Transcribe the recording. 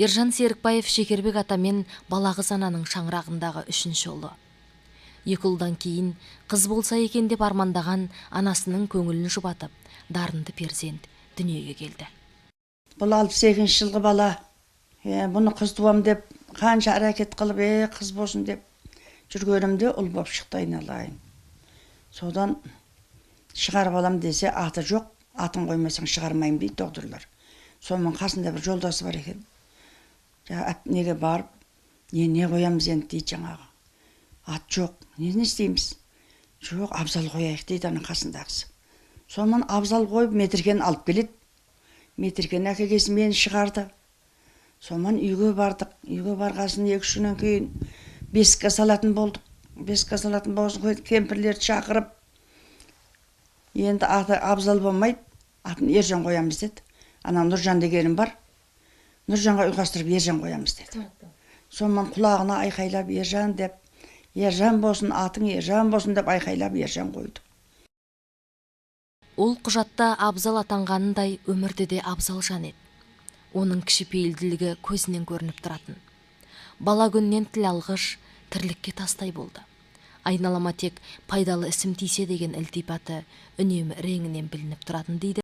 Ержан Серікбаев Шекербек ата мен Балағыз ананың шаңырағындағы үшінші ұлы. Екі ұлдан кейін қыз болса екен деп армандаған анасының көңілін жұбатып, дарынды перзент дүниеге келді. Бұл 62-жылғы бала. Бұны қыз туам деп қанша әрекет қылып, қыз болсын деп жүргенімде ұл болып шықты, айналайын. Содан шығарып алам десе, аты жоқ, атын қоймасаң шығармаймын дейді доғдырлар. Сонымен қасында бір жолдасы бар екен. Неге барып, не қоямыз енді дейді жаңағы. Ат жоқ, не істейміз? Жоқ, Абзал қояйық дейді ана қасындағысы. Сонымен Абзал қойып, метіркені алып келеді. Метіркені әкегесін мені шығарды. Сонымен үйге бардық. Үйге барғасын 2-3 күннен кейін бесікке салатын болдық. Бесікке салатын болсын, кемпірлерді шақырып, енді аты Абзал болмайды, атын Ержан қоямыз деді. Ана Нұржан дегенім бар. Нұржанға ұйқастырып Ержан қоямыз деді. Сонымен құлағына айқайлап Ержан деп, Ержан болсын, атың Ержан болсын деп айқайлап Ержан қойды. Ол құжатта Абзал атанғанындай өмірде де абзал жан еді. Оның кішіпейілділігі көзінен көрініп тұратын. Бала күннен тіл алғыш, тірлікке тастай болды. Айналама тек пайдалы ісім тисе деген ілтипаты үнемі реңінен білініп тұратын дейді.